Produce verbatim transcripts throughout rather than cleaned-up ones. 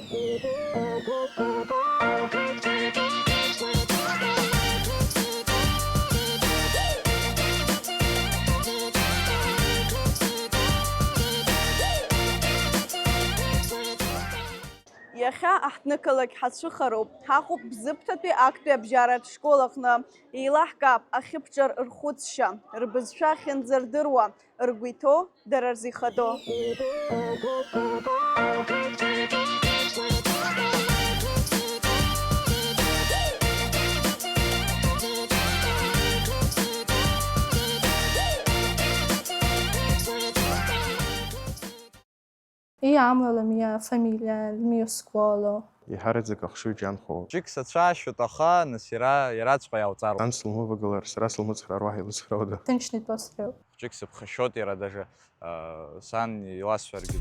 Иахьа аҳҭнықалақь ҳацәыхароуп. Ҳаҟоуп Бзыԥҭатәи актәи абжьаратә школ аҟны. Еилаҳкаап ахьыԥҿар рхәыцшьа, рбызшәа ахьынӡардыруа, ргәы иҭоу дара рзы ихадоу. Иамоу лымҩа, фамилиа, лымҩа сколу. Еиҳараӡак ахшыҩ ҿианхо. Хәыҷык сацәаашьоит, аха, нас, иара, иараҵәҟьа иауҵароуп. Сан слымывагылар, сара слымыцхраар уаҳа илыцхрауда? Ҭынчны итәоу среиуоуп. Хәыҷык сыԥхашьоит иара даже, а, сан иласҳәаргьы.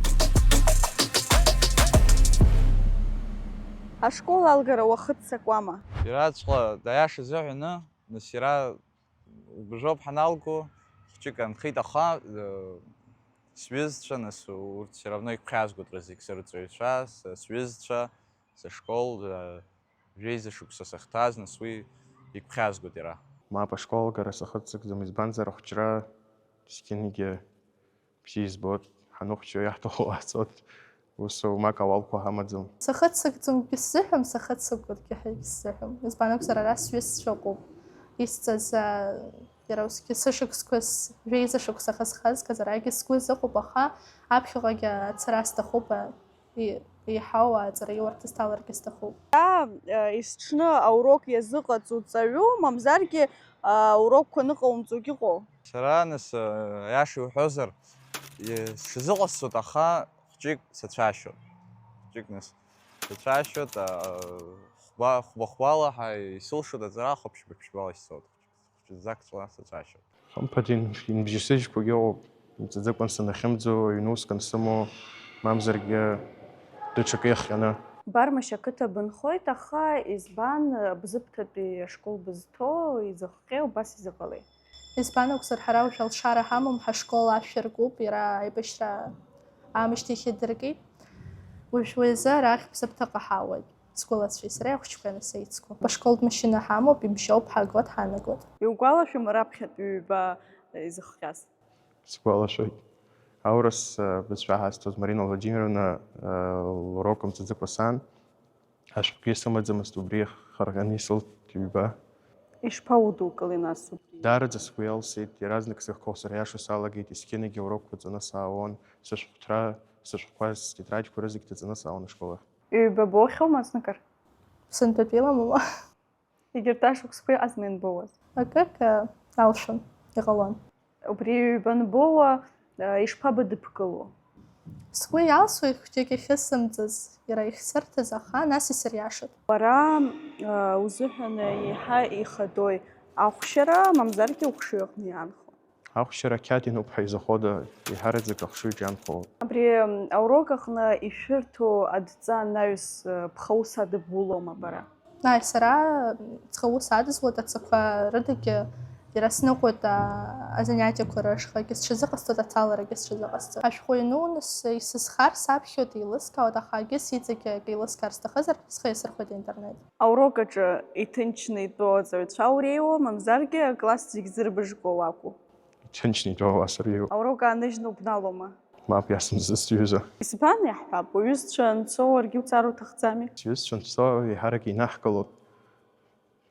Ашкол алгара уахыццакуама? Иараҵәҟьа, аиаша азыҳәаны, нас, иара Убжоуп ҳаналго, хәҷык анхеит, аха, э, сҩызцәа, нас, урҭ все равно игәхьаазгоит, зегь сырҵаҩцәа, с-, сҩызцәа, сышкол, э, жәеиза шықәса сахьҭаз, нас, уи игәхьаазгоит иара. Мап, ашкол агара сахыццакӡам, избанзар, ахәҷра, зқьынгьы бзиа избоит, ҳаныхәҷу иаҳҭаху ҟаҳҵоит, ус оумак ауалқәа ҳамаӡам. Сахыццакӡом акгьы сзыҳәам, сахыццакуа акгьы ҳәа акгьы сзыҳәам. Избан акәзар, ара сҩызцәа ыҟоуп. Исҵаз, а, иара усгьы сышықәсқәа, с-, жәеиза шықәса ахьысхазгаз арагьы сгәы азыҟоуп, аха аԥхьаҟагьы ацара сҭахуп, а, и-, еиҳау аҵара иуарҭа сҭаларгьы сҭахуп. А, а, есҽны аурок иазыҟаҵоу ҵаҩу, мамзаргьы, а, аурокқәа ныҟаумҵогьы ыҟоу? Сара, нас, аиаша иуҳәозар, сҽазыҟасҵоит, аха хәҷык сацәаашьоит. Хәҷык, нас, сацәаашьоит, а, хәба-, хәба-хәбала ҳа исылшоит аҵара, хәаԥшьба-ԥшьбала исҵоит. Хәҷы-, хәҷы-, зак ҵуа сацәаашьоит. Хымԥадин, инбжьасыжьқәагьы ыҟоуп, имҵаӡакәан санахьымӡо, аҩны уск ансымоу, мамзаргьы даҽакы иахҟьаны. Бармашь ақыҭа бынхоит, аха избан, Бзыԥҭатәи ашкол бызҭо, изыхҟьеи, убас изыҟалеи? Избан акәзар, ҳара уажә алшара ҳамам, ҳашкол ашә аркуп, иара аибашьра аамышьҭахь идыркит. Уажә уи азы арахь Бзыԥҭаҟа ҳаауеит. Сгәылацәеи сареи ахәыҷқәеи анасеицқәа. Башколтә машьына ҳамоуп, имшьоуп, ҳаагоит, ҳаанагоит. Иугәалашәома раԥхьатәи ҩба изыхҟьаз? Сгәалашәоит. Аурыс, э, бызшәа ҳазҭоз Марина Владимировна, э, лурок мҵаӡакәа сан, ашәҟәгьы сымаӡамызт, убри ихарҟьаны исылт ҩба. Ишԥаудукыли нас убри? Даараӡа сгәы иалсит, иаразнак сыхқәа сыриашо салагеит, есқьынагьы аурокқәа ҵаны саауан, сышәҟәҭра, сышәҟәқәа, стетрадқәа рызегь ҭаҵаны саауан ашкол ахь. Ҩба боухьоума зныкыр? Сынтәатәи иламоума? Егьырҭ ашықәсқәа иҟазма ианбоуаз? Акык, э, алшон, иҟалон. Убри ҩба анбоуа, э, ишԥабыдыбкыло? Сгәы иалсуеит хәҷык иахьысымҵаз, иара иахьсырҭаз, аха нас исыриашоит. Уара, э, узыҳәан еиҳа ихадои, ахәшьара, мамзаргьы ухшыҩ аҟны иаанхо? Ахәшьара ақьаад иануп ҳәа изахода, еиҳараӡак ахшыҩ ҿианхо. Абри, м, аурок аҟны ишәырҭо адҵа анаҩс, э, бхаус адыбулома бара? Ааи, сара ҵхаус адызуеит, адҵақәа рыдагьы иара сныҟәоит, а, азаниатиақәа рышҟагьы сҽазыҟасҵоит, ацаларагьы сҽазыҟасҵоит. Ашәҟәы иануны с-, исызхар саԥхьоит, еилыскаауеит, аха акгьы сиҵегьы акы еилыскаар сҭахызар, схы иасырхәоит аинтернет. Аурок аҿы иҭынчны итәоу аҵаҩцәа уреиуоу, мамзаргьы акласс зегь зырбыжкуа уакәу? Иҭынчны итәоу ауаа сырҩеиуеит. Аурок ааныжьны убналома? Мап, иасымзызт сҩыза. Избан иаҳҳәап, уҩызцәа анцо уаргьы уцар уҭахӡами? Сҩызцәа анцо еиҳарак инаҳкылоит.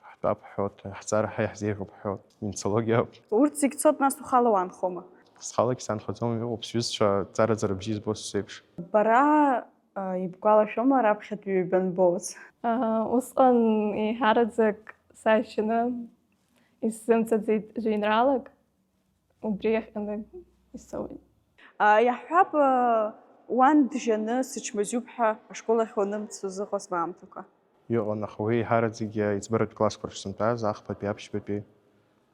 Ҳтәап ҳҳәоит, ҳҵара ҳәа иаҳзеиӷьуп ҳҳәоит, инцологиа ауп. Урҭ зегь цоит, нас ухала уаанхома? Схалагь саанхаӡом, иҟоуп сҩызцәа ҵараӡа рыбжьы избо сеиԥш. Бара, а, ибгәалашәома раԥхьатәи ҩба анбоуц? А, усҟан еиҳараӡак сашьаны исзымҵаӡеит жәеинраалак. Убри иахҟьаны исоуеит. А, иаҳҳәап, а, уан дыжьаны сычмазаҩуп ҳәа ашкол ахь уанымцо зыҟазма аамҭақәа? Иҟан, аха уи еиҳараӡакгьы аиҵбыратә классқәа рҿы сынтәаз, ахԥатәи, аԥшьбатәи,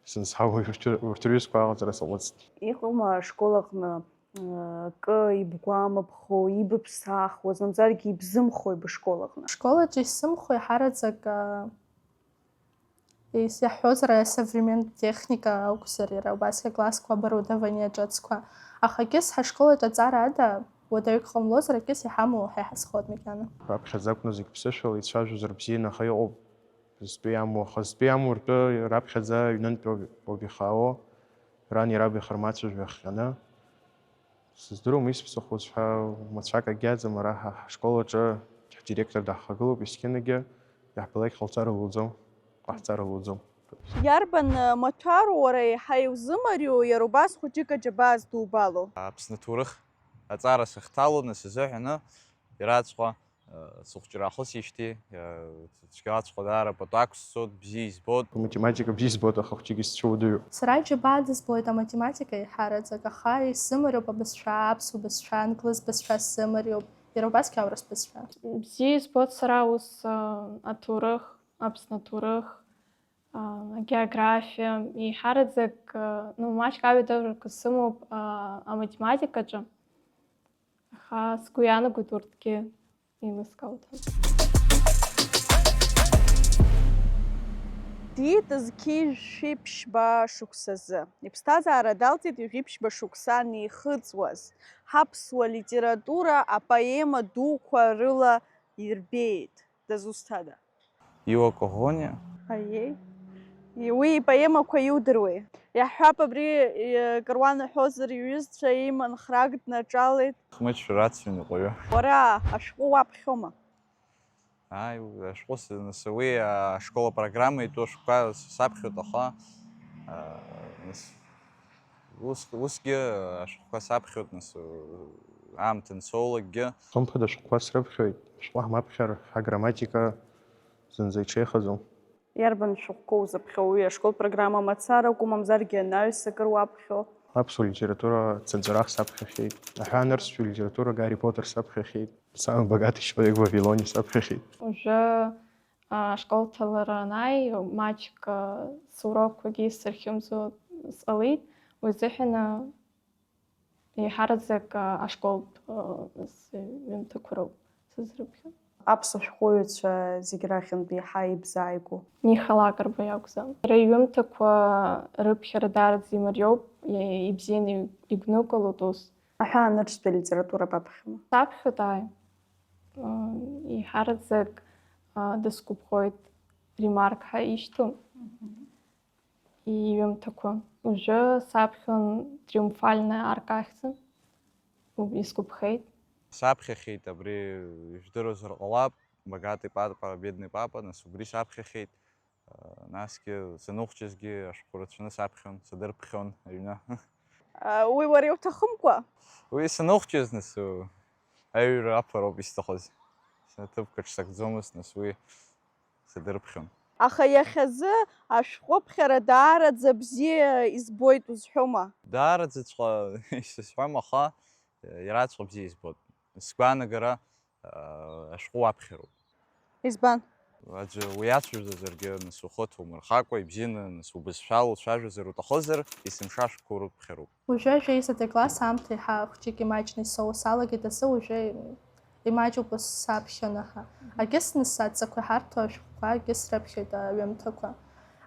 сынсҳауа урҭ, урҭ рҩызқәа аҟаҵара саҟәыҵт. Иҟоума ашкол аҟны, а, акы ибгәамԥхо, ибыԥсахуаз, мамзаргьы ибзымхои бышкол аҟны? Ашкол аҿы исзымхо еиҳараӡак, а, Ес-, иаҳҳәозар, асовременна техника акәзар, иара убасгьы аклассқәа, оборудование ҿыцқәа. Аха егьыс ҳашкол аҿы аҵара ада, Уадаҩык ҟамлозар, акыс иҳамоу ҳәа иҳазхоит макьана. Раԥхьаӡа акәны зегь ԥсышәала ицәажәозар бзианы, аха иҟоуп зтәы иамоу, аха зтәы иамоу ртәы раԥхьаӡа аҩнынтәи ауп ихаау, рани раби хырмацәажәа иахҟьаны. Сыздыруам исԥсахуз ҳәа мацәак агьаӡам, ара ҳа ҳашкол аҿы ҳдиректор даҳхагылоуп есқьынагьы, иаҳбалак ҟалҵара луӡом, ҟаҳҵара луӡом. Иарбан, э, маҭәару уара еиҳа иузымариоу, иара убас хәыҷык аџьабаа здубало? Аԥсны аҭоурых аҵара сахьҭало, нас изыҳәаны, иараҵәҟьа, э, сыхәҷра аахысижьҭеи, э, цәгьалаҵәҟьа даара пату ақәсҵоит, бзиа избоит. Аматематика бзиа избоит, аха хәҷык исцәыуадаҩуп. Сара аџьабаа дызбоит аматематика еиҳараӡак, аха исзымариоуп абызшәа, аԥсуа бызшәа, англыз бызшәа сзымариоуп, иара убасгьы аурыс бызшәа. Бзиа избоит сара ус, э, аҭоурых, Аԥсны аҭоурых, а, агеографиа, еиҳараӡак, а, ну, маҷк аҩадырақәа сымоуп, а, аматематикаҿы, аха сгәы иаанагоит урҭгьы еилыскаауа. Диит зқьи жәшәи ԥшьба шықәсазы. Иԥсҭазаара далҵит ҩажәи ԥшьба шықәса анихыҵуаз. Ҳаԥсуа литература апоема дуқәа рыла ирбеит. Дызусҭада? Иуа Коӷониа. Аиеи. И-, уи ипоемақәа иудыруеи? Иаҳҳәап, абри, и-, кыр уанаҳәозар, иҩызцәа иман храк днаҿалеит. Хмыҷ рацәа ныҟәаҩы. Уара ашәҟәы уаԥхьома? Ааи, ашәҟәы с-, нас уи, а, ашкол апрограмма итәу ашәҟәқәа с-, саԥхьоит, аха, а, нас Ус, усгьы ашәҟәқәа саԥхьоит, нас, аамҭа ансоулакгьы. Хымԥада ашәҟәқәа срыԥхьоит, ашәҟәы ҳмаԥхьар, ҳаграмматика зынӡа иҽеихаӡом. Иарбан шәҟәқәа узыԥхьоу, уи ашкол программа мацара акәу, мамзаргьы анаҩс акыр уаԥхьо? Аԥсуа литература цынҵәарах саԥхьахьеит. Аҳәаа нырцәтәи литература Гарри Поттер саԥхьахьеит. Самый богатый человек в Вавилоне саԥхьахьеит. Уажәы ашкол ҭалара анааи, маҷк, а, сурокқәагьы сырхьымӡо сҟалеит, уи азыҳәан, а, еиҳараӡак, а, ашколтә, а, сҩымҭақәа роуп сызрыԥхьо. Аԥсуа шәҟәыҩҩцәа зегь рахьынтә еиҳа ибзааигәоу? Миха Лакрба иакәзаап. Иара иҩымҭақәа рыԥхьара даараӡа имариоуп, и-, ибзианы игәныкылоит ус. Аҳәаа нырцәтәи алитература баԥхьома? Саԥхьоит, ааи. Еиҳараӡак, а, дысгәаԥхоит Ремарк ҳәа ишьҭоу иҩымҭақәа. Уажәы саԥхьон Триумфальная арка ахьӡын, исгәаԥхеит. Саԥхьахьеит, абри ижәдыруазар ҟалап, Богатый папа, бедный папа, нас убри саԥхьахьеит. Насгьы саныхәҷызгьы ашәҟәы рацәаны саԥхьон, садырԥхьон аҩны. А, уи уара иуҭахымкәа? Уи саныхәҷыз, нас, у, аҩра аԥароуп исҭахыз. Снаҭыԥк аҿы сакӡомызт, нас, уи садырԥхьон. Аха иахьазы ашәҟәыԥхьара даараӡа бзиа избоит узҳәома? Даараӡаҵәҟьа исызҳәом, аха иараҵәҟьа бзиа избоит. Сгәаанагара, ашәҟәы уаԥхьароуп. Избан? Аӡәы уиацәажәозаргьы, нас, ухы ҭумырхакәа, ибзианы, нас, убызшәала уцәажәозар уҭахызар, есымша ашәҟәқәа урыԥхьароуп. Уажәы ажәеизатәи акласс аамҭа еиҳа хәҷык имаҷны исоуа салагеит азы, уажәы имаҷуп ус саԥхьон, аха. Агьыс нас адҵақәа иҳарҭо ашәҟәқәа агьыс рыԥхьоит аҩымҭақәа.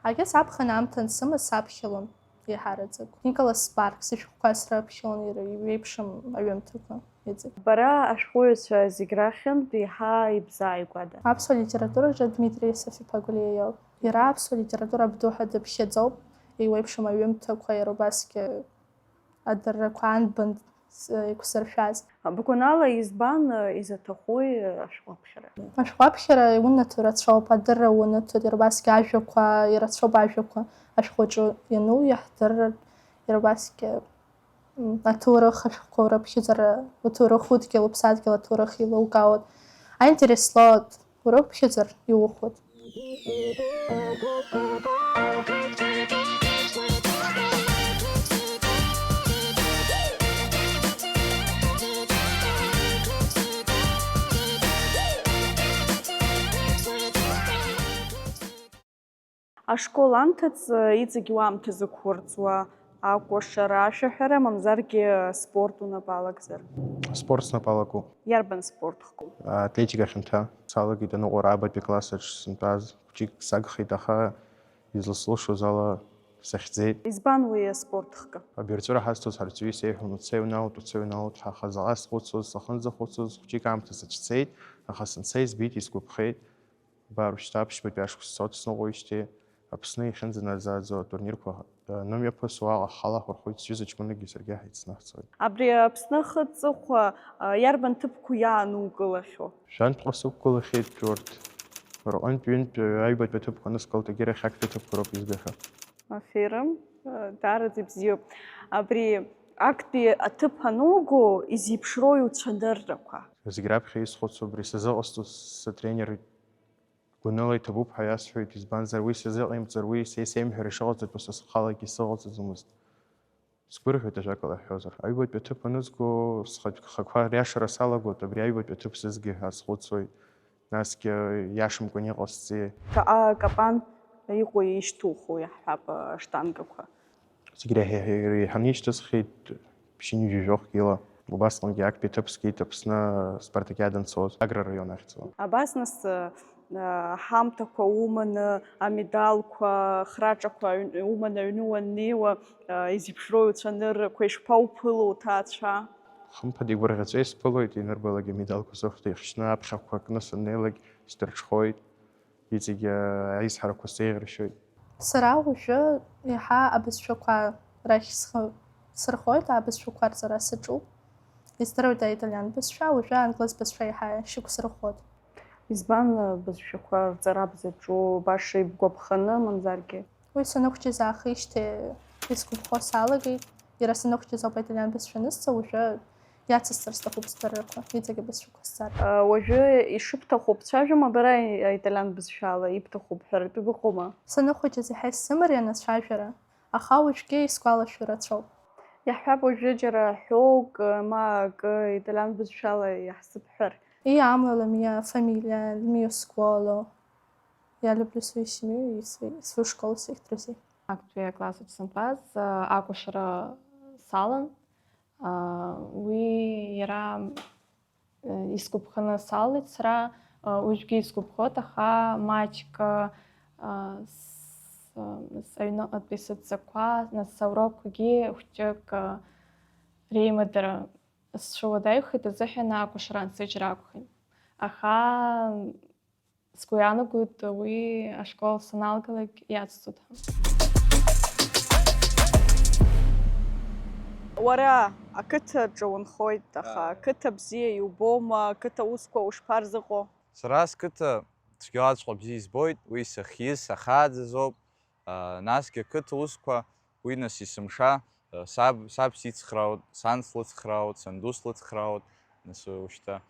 Агьыс аԥхын аамҭа ансымаз саԥхьалон. Еиҳараӡак. Николас Спаркс ишәҟәқәа срыԥхьон, иара иҩеиԥшым аҩымҭақәа иҵегь. Бара ашәҟәыҩҩцәа зегь рахьынтә еиҳа ибзааигәада? Аԥсуа литератураҿы Дмитри Сафиԥа Гәлиа иоуп. Иара аԥсуа литература абду ҳәа дыԥхьаӡоуп, иуеиԥшым аҩымҭақәа, иара убасгьы адыррақәа анбан с-, еиқәзыршәаз. Бгәанала, избан, э, изаҭахуи, э, ашәҟәыԥхьара? Ашәҟәыԥхьара иунаҭо рацәоуп, адырра унаҭоит, иара убасгьы ажәақәа, ирацәоуп ажәақәа. Ашәҟәы аҿы иану иаҳдырратә, иара убасгьы, м, аҭоурых ашәҟәқәа урыԥхьаӡар, уҭоурых удгьыл, уԥсадгьыл аҭоурых еилукаауеит. Аинтерес злоу урыԥхьаӡар иухәоит. Ашкол анҭыҵ, иҵегь уаамҭа зықәурҵуа, акәашара, ашәаҳәара, мамзаргьы спорт унапы алагзар? Спорт снапы алагоуп. Иарбан спорт хкуп? Атлетика хьанҭа. Салагеит аныҟәара аабатәи классаҿ сынтәаз. Хәҷык сагхеит, аха изласылшоз ала Сахьӡеит. Избан уи аспорт хкы? Абирҵәыра ҳазҭоз ҳарҵаҩы сеиҳәон, уца иуналт, уца иуналт ҳәа, аха заҟа схәыцуаз, сахынӡахәыцуаз, хәҷык аамҭа сыҽцеит, аха санца избеит, исгәаԥхеит. Абар, уажәшьҭа аԥшьбатәи ашықәс цоит сныҟәоижьҭеи, Аԥсны иахьынӡанаӡааӡо атурнирқәа анымҩаԥысуа, уаҟа ҳхала ҳурхәоит, сҩыза ҷкәынакгьы саргьы ҳаицнаҳҵоит. Абри Аԥсны ахыҵыхәа, а, иарбан ҭыԥқәоу иаанукылахьоу? Жәантәҟа сықәгылахьеит урҭ. Рҟынтә ҩынтә аҩбатәи аҭыԥқәа анысгылт, егьырахь актәи аҭыԥқәа роуп изгахьоу. Аферым, а, даараӡа ибзиоуп. Абри актәи аҭыԥ ануго, изеиԥшроу иуцәаныррақәа? Зегь раԥхьа исхәыцуа, абри сазыҟасҵо сытренер гәаныла иҭабуп ҳәа иасҳәоит, избанзар, уи сазыҟаимҵар, уи са исеимҳәара ишыҟаҵатәу са схалагьы сыҟаҵаӡомызт. Сгәырӷьоит, ажәакала ҳҳәозар. Аҩбатәи аҭыԥ анызго, схатә хақәа риашара салагоит, абри аҩбатәи аҭыԥ сызгеи ҳәа схәыцуеит. Насгьы иашамкәан иҟасҵеи? Ҭаҟа акапан иҟоу ишьҭухуа иаҳҳәап, аштангақәа. Зегь реиҳа иреиҳаны ишьҭысхит ԥшьынҩажәи жәохә кила. Убасҟангьы актәи аҭыԥ згеит Аԥсны аспартакиада анцоз, Агра араион ахьӡала. Абас нас, ҳамҭақәа уманы, амедалқәа, храҿақәа аҩ-, уманы аҩны уаннеиуа, изеиԥшроу иуцәаныррақәа ишԥауԥыло уҭаацәа? Хымԥада, игәырӷьаҵәа исԥылоит, ианырбалак амедалқәа сыхәда ихшьны, аԥхьахәқәа кны саннеилак сдырҽхәоит, иҵегь аизҳарақәа сеиӷьаршьоит. Сара уажәы еиҳа абызшәақәа рахь схы сырхоит, абызшәақәа рҵара саҿуп. Издыруеит аиталиан бызшәа, уажәы англыз бызшәа еиҳа шьақәсырхәоит. Избан бызшәақәа рҵара бзаҿу, баша ибгәаԥханы, мамзаргьы? Уи саныхәҷыз аахижьҭеи исгәаԥхо салагеит. Иара саныхәҷыз ауп аиталиан бызшәа анысҵо, уажәы иацысҵар сҭахуп сдыррақәа, иҵегь абызшәақәа сҵар. Уажәы ишыбҭаху бцәажәома бара аиталиан бызшәала, ибҭаху бҳәаратәы быҟоума? Саныхәыҷыз еиҳа исзымариан ацәажәара, аха уажәгьы исгәалашәо рацәоуп. Иаҳҳәап, уажәы џьара ҳәоук, ма акы италиан бызшәала иаҳзыбҳәар. Io amo la mia famiglia, il mio scuolo. Я люблю свою семью и свою школу, своих друзей. Актәи аклассаҿ сынтәаз, акәашара салан. Уи иара исгәаԥханы салеит сара, уажәгьы исгәаԥхоит, аха маҷк аҩныҟатәи сыдҵақәа, нас аурокқәагьы хәҷык реимадара сцәыуадаҩхеит азыҳәан акәашара ансыжьра акәхеит. Аха сгәы иаанагоит уи ашкол саналгалак иацҵоит ҳәа. Уара ақыҭаҿы унхоит, аха ақыҭа бзиа иубома, ақыҭа усқәа ушԥарзыҟоу? Сара сқыҭа цәгьалаҵәҟьа бзиа избоит, уи сахьиз, сахьааӡаз ауп. Насгьы ақыҭа усқәа, уи нас есымша саб, саб сицхраауеит, сан слыцхраауеит, санду слыцхраауеит, нас уажәшьҭа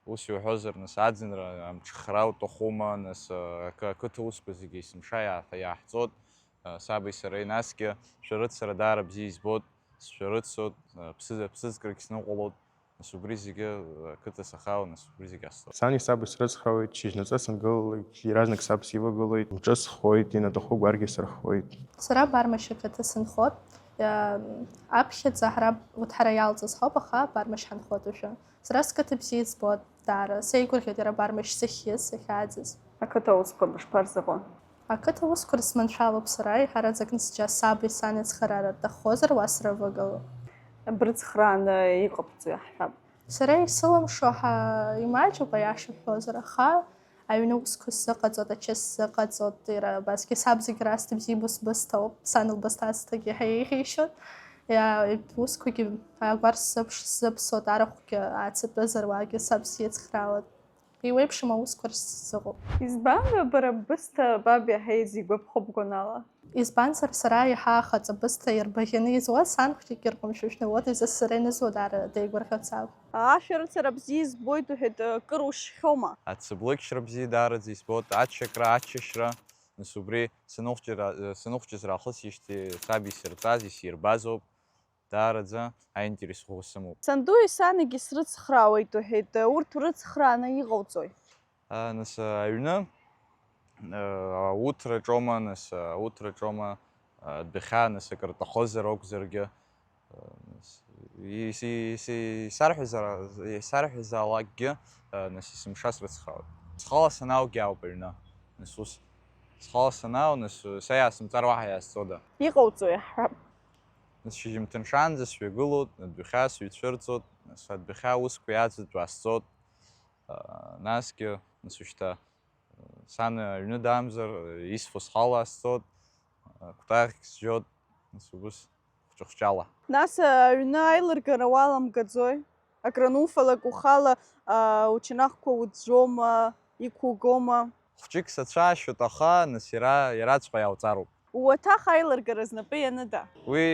ус иуҳәозар, нас аӡынра амҽхара уҭахума, нас ақы-, ақыҭа усқәа зегьы есымша иаа-, иааҳҵоит саби сареи, насгьы шәарыцара даара бзиа избоит, сшәарыцоит, ԥсыӡ-, ԥсыӡкрагь сныҟәалоит. Нас убри зегьы ақыҭа сахьаауа, нас убри зегьы ҟасҵоит. Сани саби срыцхраауеит, шьыжьнаҵы сангылалак, иаразнак саб сивагылоит, мҿы схоит, ианаҭаху гәаргьы сырхоит. Сара Бармашь ақыҭа сынхоит. Иа-, аԥхьаӡа ҳара, урҭ ҳара иалҵыз ҳауп, аха Бармашь ҳанхоит уажәы. Сара сқыҭа бзиа избоит, даара. Сеигәырӷьоит иара Бармашь сахьиз, сахьааӡаз. Ақыҭа усқәа бышԥарзыҟоу? Ақыҭа усқәа рзы сманшәалоуп сара, еиҳараӡак нас џьа саби сани ацхыраара рҭаххозар, уа срывагылоуп. Брыцхрааны иҟабҵо иаҳҳәап. Сара исылымшо ҳа имаҷуп, аиаша ҳҳәозар, аха аҩны усқәа сзыҟаҵоит, ачыс сзыҟаҵоит, иара абасгьы саб зегь расҭа бзиа ибысҭоуп, сан лбысҭа ацҭагьы еиҳа еиӷьеишьоит. Иа-, усқәагьы агәар сзыԥш-, сзыԥсуеит, арахәгьы ацатәызар уаагьы саб сицхраауеит. Еиуеиԥшым аусқәа сзыҟоуп. Избан, бара ббысҭа баб иаҳа изигәаԥхо бгәанала? Избанзар, сара еиҳа ахаҵа бысҭа ирбаӷьаны изуаз сан хәҷык ирҟәымшәышәны, уа дизы сара инызуа даара деигәырӷьо саб. Ашәарыцара бзиа избоит уҳәеит, кыр ушьхьоума? Ацыблыкьшьра бзиа даараӡа избоит, аччакра, аччашьра, нас убри саныхәҷра-, саныхәҷыз раахысижьҭеи саб исырҵаз, исирбазоуп. Даараӡа аинтерес ӷәӷәа сымоуп. Сандуи саныгьы срыцхраауеит уҳәеит, урҭ урыцхрааны иҟауҵои? Нас аҩны ауҭраҿома, нас ауҭраҿома, адәахьаа нас акыр рҭахозар акәзаргьы, нас ис-, ис-, исарҳәазар-, исарҳәазаалакгьы, нас есымша срыцхраауеит. Схала санааугьы ауп аҩны, нас ус. Схала санаау, нас са иаасымҵар уаҳа иаасҵода? Иҟауҵои, ҳҳәап. Нас шьыжьымҭан шаанӡа сҩагылоит, адәахьы сыҩцәырҵоит, нас адәахьы аусқәа иаӡәӡәо аасҵоит. Насгьы, нас ушьҭа сан аҩны даамзар, исфо схала аасҵоит, акәтаӷьк сжьоит, нас убыс хәҷы-хәҷала. Нас аҩны аилыргара уаламгаӡои? Акрануфалак ухала, аа, учанахқәа уӡәӡәома, иқәугома? Хәҷык сацәаашьоит, аха, нас, иара, иараҵәҟьа иаауҵароуп. Уаҭах аилыргара знапы ианыда? Уи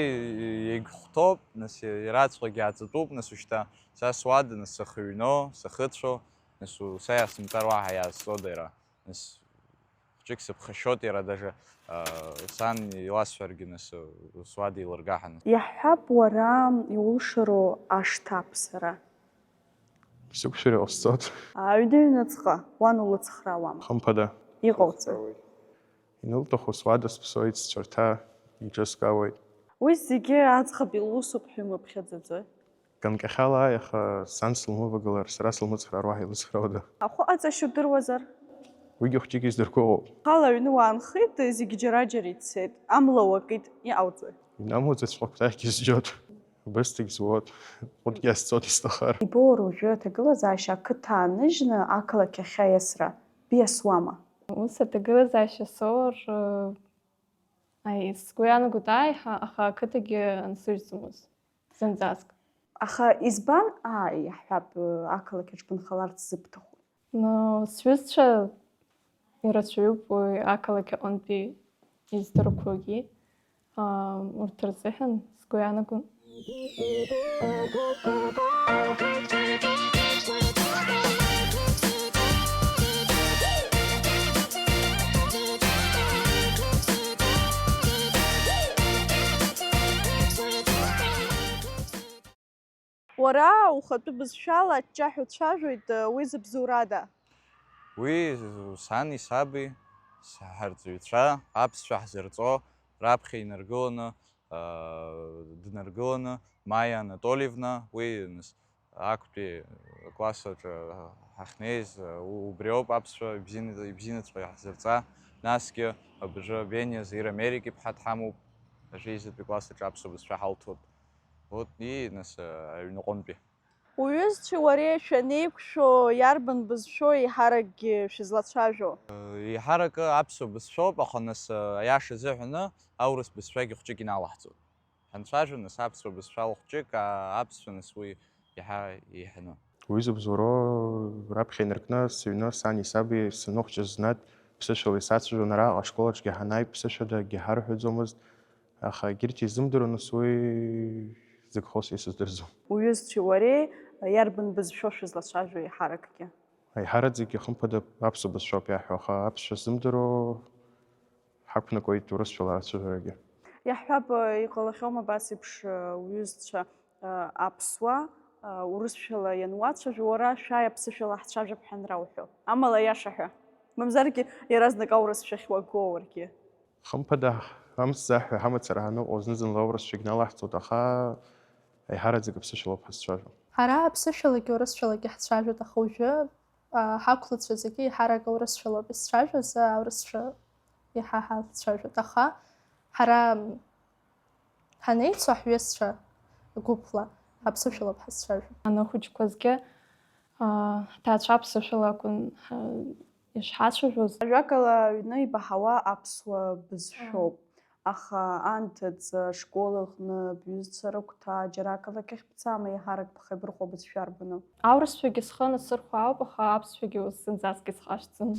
иагьхәҭоуп, нас, иараҵәҟьагьы ааҵатәуп, нас, ушьҭа са суада, нас, сахыҩно, сахыцәо, нас, у-, са иаасымҵар уаҳа иаасҵода иара? Нас, хәҷык сыԥхашьоит, иара даже, а, сан иласҳәаргьы, нас, суада илырга ҳәа, нас. Иаҳҳәап, уара иулшароу ашҭа аԥсара? Сықәшәар иҟасҵоит. Аҩны аҩныҵҟа, уан улыцхраауама? Хымԥада. Иҟауҵои? Инылҭаху суада сыԥсоит, сцәарҭа иҿыскаауеит. Уи зегьы аӡӷаб илусуп ҳәа имыԥхьаӡаӡои? Ганкахьала ааи, аха сан слымывагылар, сара слымыцхраар уаҳа илыцхраауада? Ахәы аҵашьа удыруазар? Уигьы хәҷык издыргәыӷуп. Ухала аҩны уаанхеит, зегьы џьара-џьара ицеит, амла уакит, иҟауҵои? Инамуӡаҵәҟьа акәтаӷьгьы сжьоит, бысҭагь зуоит, ҟәытгьы асҵоит исҭахар. Ибоур уажәы аҭагылазаашьа ақыҭа ааныжьны ақалақь ахь аиасра биасуама? Ус аҭагылазаашьа соур, э, аи, сгәы иаанагоит аиҳа, аха ақыҭагьы ансыжьӡомызт зынӡаск. Аха избан, ааи, иаҳҳәап, э, ақалақь аҿы бынхаларц зыбҭаху? Ну, сҩызцәа ирацәаҩуп уи ақалақь аҟынтәи издырқәогьы. Аа, урҭ рзыҳәан сгәы иаанагон. Уара ухатәы бызшәала аҷҷаҳәа уцәажәоит, уи зыбзоурада? Уи сани саби, ҳарҵаҩцәа, аԥсшәа ҳзырҵо, раԥхьа инаргыланы, днаргыланы, Маиа Анатольевна, уи, нас, актәи класс аҿы ҳахьнеиз, у-, убриоуп аԥсшәа ибзианы, ибзианыҵәҟьа иаҳзырҵа. Насгьы абыржәы Вениа Заир Америк иԥҳа дҳамоуп, ажәеизатәи класс аҿы аԥсуа бызшәа ҳалҭоит. Вот, и, нас, аҩныҟынтәи. Уҩызцәеи уареи шәанеиқәшәо, иарбан бызшәоу еиҳаракгьы шәызлацәажәо? Еиҳаракы аԥсуа бызшәоуп, аха нас, аиаша азыҳәаны, аурыс бызшәагьы хәҷык иналаҳҵоит. Ҳанцәажәо, нас, аԥсуа бызшәала хәҷык, а, аԥсшәа, нас, уи иаҳа еиҳаны. Уи зыбзоуроу раԥхьа инаркны сыҩны сани саби саныхәҷыз, зны ԥсышәала исацәажәон, араҟа ашкол аҿгьы ҳанааи, ԥсышәадагьы ҳарҳәаӡомызт. Аха егьырҭ изымдыруа, нас, уи зыгхоу са исыздырӡом. Уҩызцәеи уареи иарбан бызшәоу шәызлацәажәо еиҳаракгьы? Аиҳараӡакгьы, хымԥада, аԥсуа бызшәоуп иаҳҳәо, аха аԥсшәа ззымдыруа ҳақәнакуеит урысшәала ацәажәарагьы. Иаҳҳәап, иҟалахьоума абас еиԥш, уҩызцәа, аԥсуа, урысшәала иануацәажәо, уара шәааи аԥсышәала ҳцәажәап ҳәа анрауҳәо? Амала аиаша ҳәа. Мамзаргьы иаразнак аурыс шәахь уаго уаргьы. Хымԥада, амцзаҳәа ҳамацара ҳаныҟоу зны-зынла аурысшәагь налаҳҵоит, аха аиҳараӡак аԥсышәалоуп ҳазцәажәо. Ҳара аԥсышәалагьы урысшәалагьы ҳцәажәоит, аха уажәы, а, ҳақәлацәа зегьы еиҳарак аурысшәалоуп изцәажәоз, аурысшәа иаҳа ҳацәажәоит, аха ҳара ҳанеицәоу ҳҩызцәа гәыԥла аԥсышәалоуп ҳазцәажәо. Аныхәыҷқәазгьы, а, ҳҭаацәа аԥсышәала акәын, а, ишҳацәажәоз. Ажәакала, аҩны ибаҳауа аԥсуа бызшәоуп. Аха анҭыҵ ашкол аҟны бҩызцәа рыгәҭа џьара ақалақь ахь бцама, еиҳарак бхы еибырхәо бызшәа арбану? Аурысшәагьы схы анасырхәо ауп, аха аԥсшәагьы ус зынӡаск исхашҭӡом.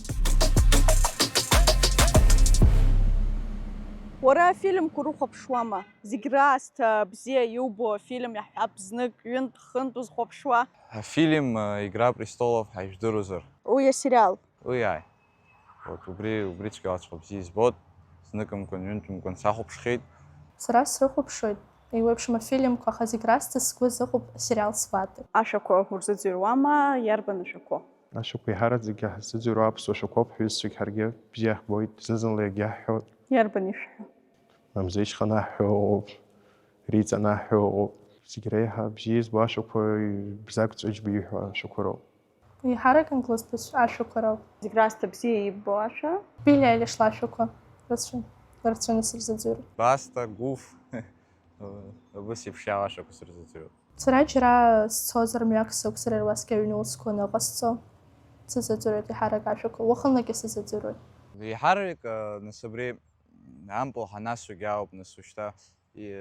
Уара афильмқәа урыхәаԥшуама? Зегь раасҭа бзиа иубо афильм, иаҳҳәап, знык, ҩынтә, хынтә узхәаԥшуа? Афильм, э, Игра престолов ҳажәдыруазар? Уи асериал? Уи, ааи. Вот, убри, убри цәгьала цәгьа бзиа избоит, зныкымкәан, ҩынтәымкәан сахәаԥшхьеит. Сара срыхәаԥшуеит еиуеиԥшым афильмқәа, аха зегь раасҭа сгәы азыҟоуп асериал Сваты. Ашәақәа урзыӡырҩуама, иарбан ашәақәоу? Ашәақәа еиҳараӡакгьы ҳзыӡырҩуа аԥсуа шәақәоуп, ҳҩызцәагь ҳаргьы бзиа иаҳбоит, зны-зынла иагьаҳҳәоит. Иарбан ишәҳәо? Мамзеишь анаҳҳәо ыҟоуп, Риҵа анаҳҳәо ыҟоуп. Зегь реиҳа бзиа избо ашәақәа Бзагә Ҵәыџьба иҳәо ашәақәа роуп. Еиҳарак англыз бызшәа ашәақәа роуп. Зегь раасҭа бзиа иббо ашәа. Билли Айлиш лашәақәа рацәа, рацәаны сырзыӡырҩуеит. Баста, Гуф, убас еиԥш иалашақәа сырзыӡырҩуеит. Сара џьара сцозар мҩак сықәзар, иара убасгьы аҩны усқәа аныҟасҵо, сазыӡырҩуеит еиҳарак ашәақәа, уахынлагьы сазыӡырҩуеит. Еиҳарак, а, нас абри ампыл ҳанасугьы ауп, нас ушьҭа, и-,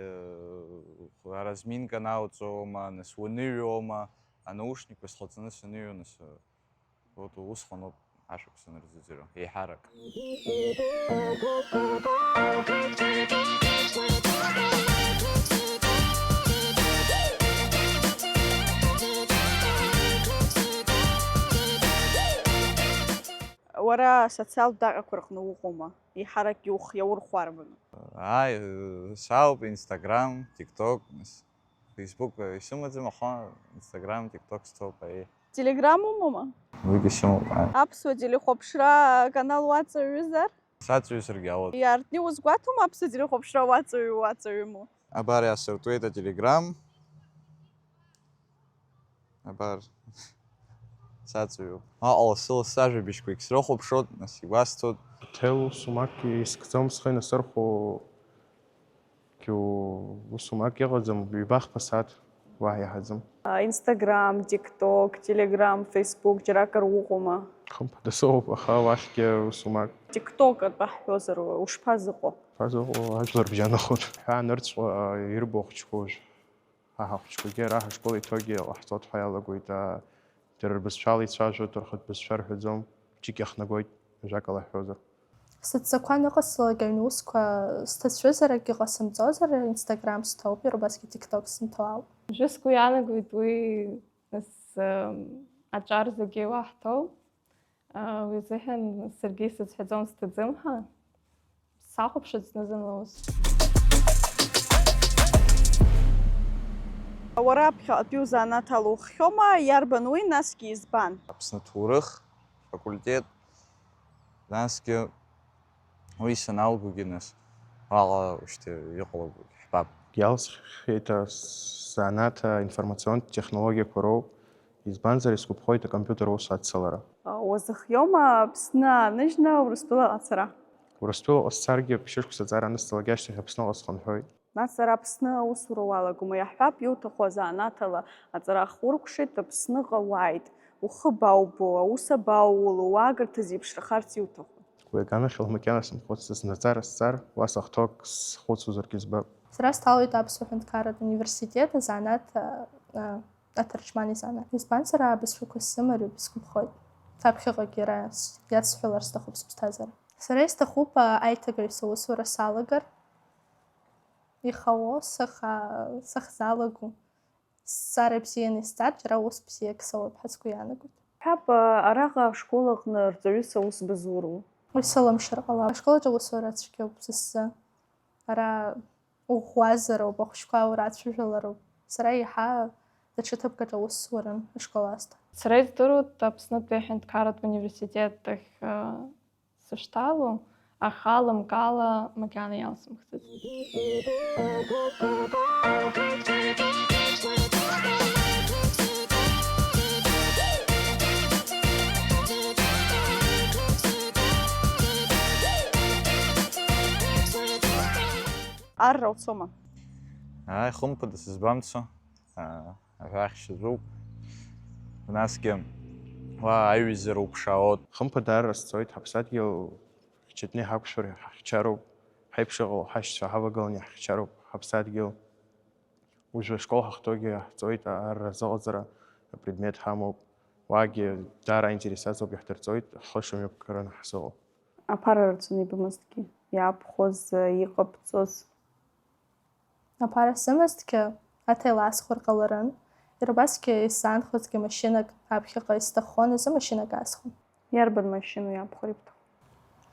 аразминка анауҵома, нас уаныҩуама, анаушникқәа схаҵаны саныҩуа, нас, а, вот усҟаноуп ашәақәа санырзыӡырҩуа, еиҳарак. Уара асоциалтә даҟьақәа рҟны уҟоума? Еиҳарак иух-, иаурхәарбану? Ааи, сауп Instagram, TikTok, нас Facebook, э, исымаӡам, аха Instagram, TikTok стәоуп, аиеи. Telegram умоума? Уигьы сымоуп, ааи. Аԥсуа телехәаԥшра аканал уаҵаҩызар? Саҵаҩызаргьы ауеит. Иаартны иузгәаҭома аԥсуа телехәаԥшра уаҵаҩу, уаҵаҩыму? Абар иаасыртуеит ателеграм. Абар, саҵаҩуп. Аҟала сыла сажәабжьқәагь срыхәаԥшуеит, нас игәасҭоит. Аҭел усумак искӡом, схы инасырхәо, кьу, усумак иҟаӡам, ҩба-хԥа сааҭ уаҳа иаҳаӡом. Instagram, TikTok, Telegram, Facebook, џьаракыр уҟоума? Хымԥада соуп, аха уахьгьы усумак. TikTok атәы ҳҳәозар, ушԥазыҟоу? Ушԥазыҟоу, ажәлар бжьанахон. Ҳәа анырцәҟа ирбо ахәыҷқәа уажә. Ҳа ҳахәыҷқәагьы ара ҳашкол иҭоугьы ҟаҳҵоит ҳәа иалагоит, аа, дара рбызшәала ицәажәоит, рхатә бызшәа рҳәаӡом, ҷык иахнагоит, ажәакала иаҳҳәозар. Сыццакқәа аныҟасҵалак аҩны усқәа сҭацәызар, акгьы ҟасымҵозар, Instagram сҭоуп, иара убасгьы TikTok сынҭо ауп. Уажәы сгәы иаанагоит уи, нас, м, аҿар зегьы уаҳҭоу. Уи азыҳәан саргьы исызҳәаӡом, сҭаӡым ҳәа. Сахәаԥшуеит зны-зынла ус. Уара аԥхьаҟатәи узанааҭ ала уххьоума? Иарбан уи, насгьы избан? Аԥсны аҭоурых факультет, насгьы уи саналгогьы, нас, уаҟа ушьҭа иҟалогьы ҳбап. Иалсхьеит азанааҭ аинформационтә технологиақәа роуп, избанзар, исгәаԥхоит акомпиутер аус аццалара. Уазыхиоума Аԥсны ааныжьны Урыстәылаҟа ацара? Урыстәылаҟа сцаргьы, ԥшьышықәса аҵара анысҵалак ашьҭахь Аԥсныҟа схынҳәуеит. Нас сара Аԥсны аусура уалагома, иаҳҳәап, иуҭаху азанааҭ ала аҵара ахуркәшеит, Аԥсныҟа уааит, ухы абаубо, аус абаууло, уаагарҭа зеиԥшрахарц иуҭаху? Уи аганахьала макьана сымхәыцӡац, наҵара сҵар, уа сахьҭоу ак схәыцуазаргьы збап. Сара сҭалоит Аԥсуа ҳәынҭқарратә университет азанааҭ, а, а, аҭырџьман изанааҭ. Избанзар, абызшәақәа сымариоуп, исгәаԥхоит. Аԥхьаҟагьы иара с-, иадсҳәалар сҭахуп сыԥсҭазаара. Сара исҭахуп, а, аиҭагаҩ саусура салагар, ихало саха-, сахьзалаго. Сцара бзианы исҵар, џьара ус бзиак соуп ҳәа сгәы иаанагоит. Ҳәап, араҟа ашкол аҟны рҵаҩыс аус бызуроу? Уи сылымшар ҟалап. Ашкол аҿы аусура цәгьоуп са сзы. Ара уӷәӷәазароуп, ахәыҷқәа урацәажәалароуп. Сара еиҳа даҽа ҭыԥк аҿы аус суарын ашкол аасҭа. Сара издыруеит Аԥснытәи аҳәынҭқарратә университет ахь, а, сышҭало, аха лымкаала макьана иалсымхӡыц. Арра уцома? Ааи, хымԥада, сызбамцо. Аа, аҳәахьча зуп. Насгьы уа аиҩызара уԥшаауеит. Хымԥада арра сцоит, ҳаԥсадгьыл хьчатәны иҳақәшәар ҳахьчароуп, ҳаиԥш иҟоу ҳашьцәа ҳавагыланы иаҳхьчароуп ҳаԥсадгьыл. Уажәы ашкол ҳахьҭоугьы иаҳҵоит арра азыҟаҵара апредмет ҳамоуп. Уаагьы даара аинтерес аҵоуп, иаҳдырҵоит, ҳхы шымҩаԥгараны ҳзыҟоу. Аԥара рацәаны ибымазҭгьы, иаабхәыз, иҟабҵоз? Аԥара сымазҭгьы, аҭел аасхәар ҟаларын. Иара убасгьы исзаанхозгьы машьынак аԥхьаҟа исҭаххон азы машьынак аасхәон. Иарбан машьыну иаабхәар ибҭаху?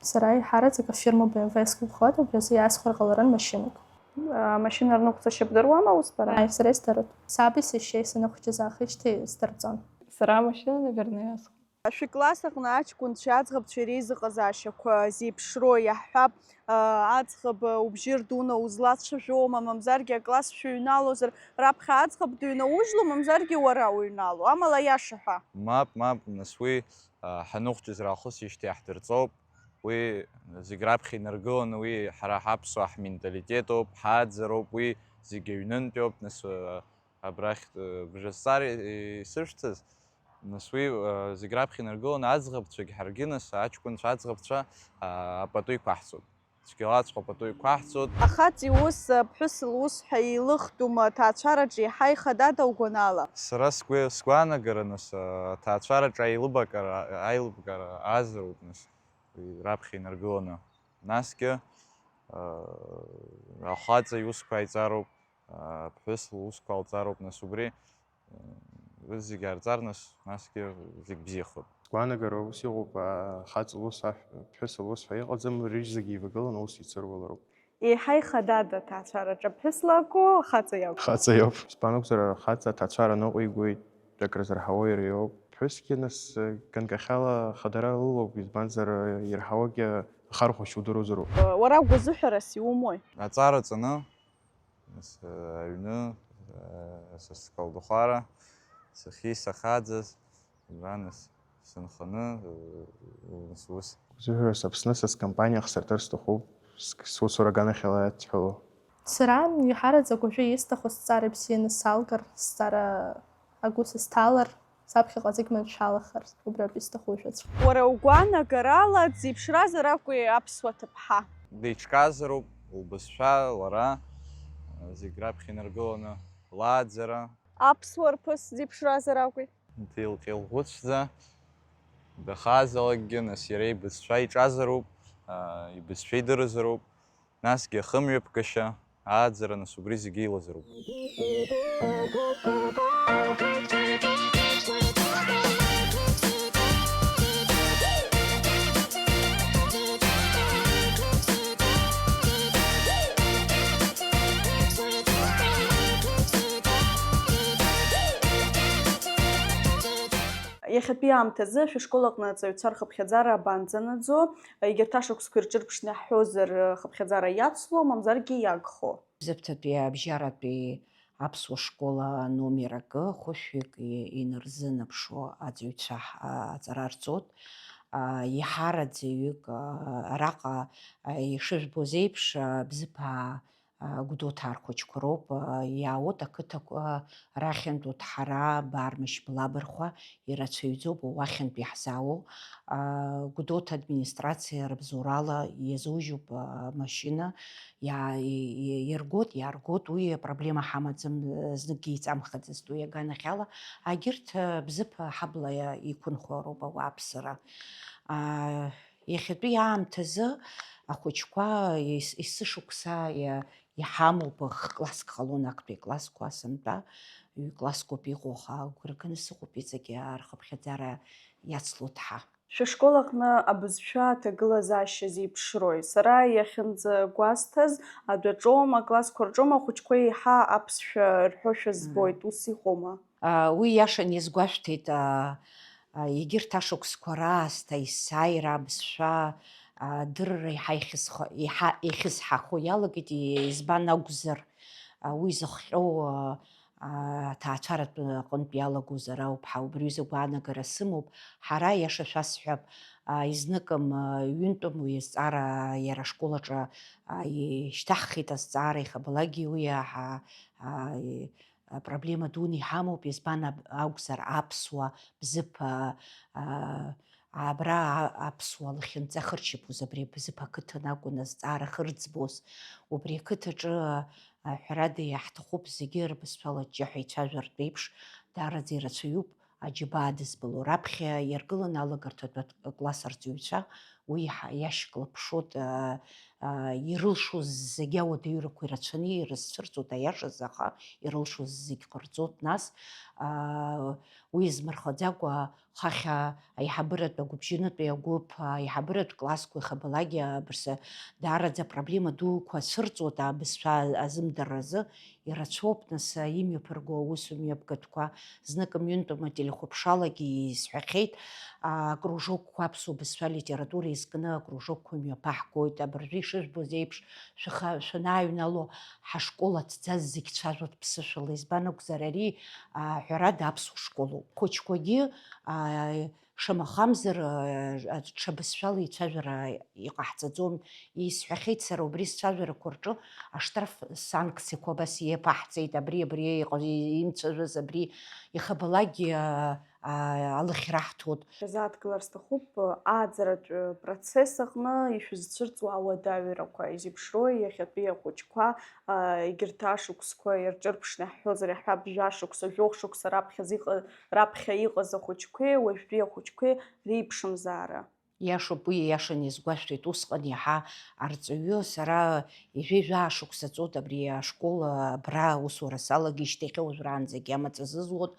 Сара еиҳараӡак афирма Б М В сгәаԥхоит, убри азы иаасхәар ҟаларын машьынак. Амашьына рныҟәцашьа бдыруама ус бара? Ааи, сара исдыруеит. Саби сашьеи саныхәыҷыз аахижьҭеи сдырҵон. Сара амашьына, наверное, иаасхәон. Шәыкласс аҟны аҷкәынцәеи аӡӷабцәеи реизыҟазаашьақәа зеиԥшроу иаҳҳәап, аӡӷаб убжьы рдуны узлацәажәома, мамзаргьы акласс шәыҩналозар, раԥхьа аӡӷаб дыҩнаужьло, мамзаргьы уара уҩнало, амала аиаша ҳәа. Мап, мап, нас уи, ҳаныхәҷыз раахысижьҭеи иаҳдырҵоуп, уи зегь раԥхьа инаргыланы, уи ҳара ҳаԥсуаа ҳменталитетоуп, ҳааӡароуп, уи зегь аҩнынтәиоуп, нас, абрахь, бжазҵаара исышәҭаз, нас уи, зегь раԥхьа инаргыланы аӡӷабцәагь ҳаргьы, нас аҷкәынцәа аӡӷабцәа, апату иқәаҳҵоит. Цәгьалаҵәҟьа апату иқәаҳҵоит. Ахаҵа иус, аԥҳәыс лус ҳәа еилыхтәума аҭаацәараҿы еиҳа ихадада угәанала? Сара сгәы, сгәаанагара, нас, аҭаацәараҿы аилыбакара, аилыбкаара азароуп, нас, уи раԥхьа инаргыланы. Насгьы, ахаҵа иусқәа ааиҵароуп, аԥҳәыс лусқәа алҵароуп, нас убри, урҭ зегь аарҵар, нас, насгьы зегь бзиахоит. Сгәаанагара ус иҟоуп, ахаҵа лус, аԥҳәыс лус ҳәа иҟаӡам, рыжь зегь еивагыланы аус еицырулароуп. Еиҳа ихадада аҭаацәараҿы аԥҳәыс лакәу, ахаҵа иакәу? Хаҵа иоуп. Избан акәзар, ахаҵа аҭаацәара ныҟәигоит, акрызырҳауа иара иоуп. Ԥҳәысгьы, нас, ганкахьала хадара лылоуп, избанзар, ирҳауагьы ахархәашьа удыруазароуп. Уара гәазыҳәарас иумои? Аҵара ҵаны, нас, аҩны, са сколдахәара, сахьи сахаӡаз, абра, нас, сынханы, нас, ус. Гәазыҳәарас Аԥсны са скомпаниа хсырҭар сҭахуп, ск-, сусура аганахьала иадҳәало. Сара иҳараӡак уажәы исҭаху зҵаара бзианы салгар, зҵаара агәы сызҭалар, саԥхьаҟа зегь маншәалахар, убри ауп исҭаху уажәыҵәҟьа. Уара угәаанагарала дзеиԥшразар акәи аԥсуа ҭыԥҳа? Деиҿказароуп лбызшәа, лара, зегь раԥхьа инаргыланы лааӡара. Аԥсуа рԥыс дзеиԥшразар акәи? Дилҟьа-илӷәыцәӡа, дахаазалакгьы, нас, иара ибызшәа иҿазароуп, аа, ибызшәа идырызароуп, насгьы ахымҩаԥгашьа, ааӡара, нас, убри зегьы илазароуп. Иахьатәи аамҭазы шәышкол аҟны аҵаҩцәа рхыԥхьаӡара абанӡанаӡо? Егьырҭ ашықәсқәа ирҿырԥшны иаҳҳәозар, хыԥхьаӡара иацло, мамзаргьы иагхо? Бзыԥҭатәи абжьаратәи аԥсуа школ аномер акы, хәышәҩык и-, инарзынаԥшуа аҵаҩцәа ҳ-, аҵара рҵоит. А, еиҳараӡаҩык, а, араҟа, а, ишыжәбоз еиԥш, а, Бзыԥаа, а, Гәдоуҭаа рхәыҷқәа роуп, а, иаауеит ақыҭақәа рахьынтә, Уҭҳараа, Бармышь, Блабырхәа, ирацәаҩӡоуп уахьынтә иаҳзаауоу. А, Гәдоуҭа администрациа рыбзоурала иазужьуп, а, амашьына, иа-, и-, и-, иаргоит, иааргоит, уи апроблема ҳамаӡам, зныкгьы иҵамхаӡацт уи аганахьала. Агьырҭ, а, Бзыԥ ҳабла иа-, иқәынхо роуп ауааԥсыра. А, иахьатәи аамҭазы ахәыҷқәа ес-, есышықәса иа-, иҳамоуп, х-, класск ҟалон актәи аклассқәа сынтәа, ҩ-класскоуп иҟоу, аха агәра ганы сыҟоуп иҵегьы рхыԥхьаӡара иацло ҭҳа. Шәышкол аҟны абызшәа аҭагылазаашьа зеиԥшрои? Сара иахьынӡагәасҭаз, адәаҿоума, аклассқәа рҿоума ахәыҷқәа еиҳа аԥсшәа рҳәошәа збоит, ус иҟоума? А, уи иашан иазгәашәҭеит, а, а, егьырҭ ашықәсқәа раасҭа есааира абызшәа, а, адырра еиҳа ихьысха-, еиҳа ихьысҳахо иалагеит, и-, избан акәзар, а, уи зыхҟьоу, а, а, аҭаацәаратә аҟынтә иалагозар ауп ҳәа убри аҩыза агәаанагара сымоуп. Ҳара, иаша шәасҳәап, а, изныкым, а, ҩынтәым уи азҵаара иара ашкол аҿы, а, ишьҭаҳхит азҵаара, иахьабалакгьы уи, а, ҳа-, а, и-, апроблема дуны иҳамоуп, избан аб-, акәзар, аԥсуа, Бзыԥ, а, а, абра а-, аԥсуа лахьынҵа хырчаԥоз абри Бзыԥ ақыҭан акәын азҵаара ахьырӡбоз. Убри ақыҭаҿы, а, ҳәарада, иаҳҭахуп зегьы рбызшәала аҷҷаҳәа ицәажәартә еиԥш, даараӡа ирацәаҩуп аџьабаа дызбало. Раԥхьа иаргыланы алагарҭатә класс арҵаҩцәа уи иаҳа иашьклаԥшуеит, а, а, ирылшоз зегьы ауадаҩрақәа ирацәаны ирызцәырҵуеит, аиашаз, аха ирылшоз зегь ҟарҵоит. Нас, а, уи измырхаӡакәа, хахьа аиҳабыратә агәыбжьынытәи агәыԥ, аиҳабыратә классқәа ихабалакгьы абырса даараӡа апроблема дуқәа цәырҵуеит абызшәа азымдырразы. Ирацәоуп, нас, имҩаԥырго аусмҩаԥгатәқәа. Знык ҩынтәым ателехәаԥшралагьы исҳәахьеит, акружокқәа, аԥсуа бызшәа литература изкны акружокқәа мҩаԥаҳгоит. Абыржәы ишыжәбоз еиԥш, шәаха-, шәанааҩнало, ҳашкол аҭӡаз зегь цәажәоит ԥсышәала. Избан акәзар, ари, а, ҳәарада, аԥсуа школуп. Хәыҷқәагьы, а, шамахамзар, а, ҽа бызшәала ицәажәара иҟаҳҵаӡом. Исҳәахьеит сара убри сцәажәарақәа рҿы, аштраф санкциақәа абас иеиԥаҳҵеит, абри, абри иҟ-, имцәажәаз, абри ихабалакгьы, а, а, алыхь раҳҭоит. Шәазааҭгылар сҭахуп, ааӡаратә процесс аҟны ишәызцәырҵуа ауадаҩрақәа, изеиԥшрои иахьатәи ахәыҷқәа, а, егьырҭ ашықәсқәа ирҿырԥшны иаҳҳәозар, иаҳҳәап, жәа шықәса, жәохә шықәса раԥхьа зыҟа-, раԥхьа иҟаз ахәыҷқәеи уажәтәи ахәыҷқәеи реиԥшымзаара? Иашоуп, уи иашаны иазгәашәҭоит, усҟан иаҳа арҵаҩы, сара ҩажәа шықәса ҵуеит абри ашкол абра аусура салагеижьҭеи уажәраанӡагьы амаҵ азызуан,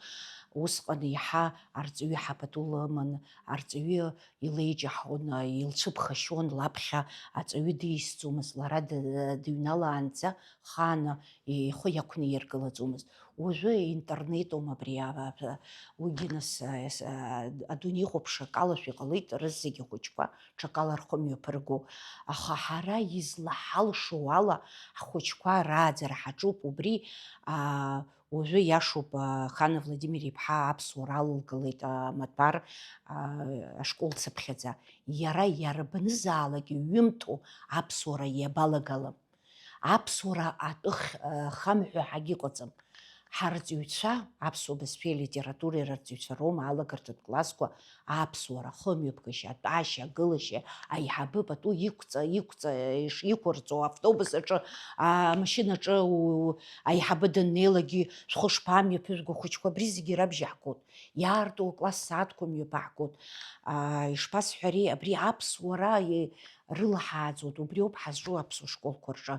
усҟан иаҳа арҵаҩы ҳа пату лыман, арҵаҩы илеиҷаҳон, илцәыԥхашьон, лаԥхьа аҵаҩы дисӡомызт, лара ды-, дыҩналаанӡа хааны ихы иақәны иргылаӡомызт. Уажәы интернетума абри, а, а, уигьы нас, а, с-, а, адунеи хәаԥшракала шәа иҟалеит, рызегьы ахәыҷқәа ҽакала рхы мҩаԥырго. Аха ҳара излаҳалшо ала, ҳхәыҷқәа рааӡара ҳаҿуп убри, а, уажәы иашоуп, а, Хана Владимир-иԥҳа аԥсуара алылгалеит, а, амаҭәар, а, ашкол цыԥхьаӡа. Иара иарбанызаалак иҩымҭоу аԥсуара иабалагалам. Аԥсуара атәы х-, хамҳәо ҳагьыҟаӡам. Ҳарҵаҩцәа, аԥсуа бызшәеи литературеи рарҵаҩцәа роума алагарҭатә классқәа аԥсуара, ахымҩаԥгашьа, атәашьа, агылашьа, аиҳабы пату иқәҵа, иқәҵа, иш-, иқәырҵо, автобус аҿы, амашьына аҿы у-, аиҳабы даннеилакгьы шәхы шԥамҩаԥыжәго, ахәыҷқәа абри зегьы рабжьаҳгоит. Иаарту акласс сааҭқәа мҩаԥаҳгоит. Аа, ишԥасҳәари, абри аԥсуара, е, рылаҳааӡоит, убриоуп ҳазҿу аԥсуа школқәа рҿы.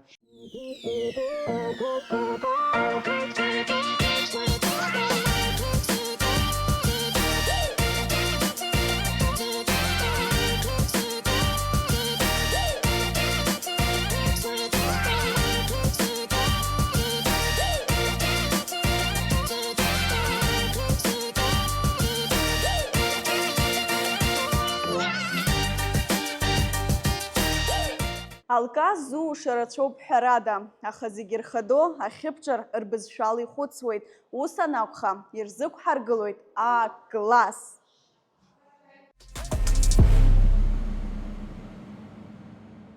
Алкаа ззууша рацәоуп ҳәарада, аха зегьы рхадоу ахьыԥҿар рбызшәала ихәыцуеит. Ус анакәха, ирзықәҳаргылоит А-класс.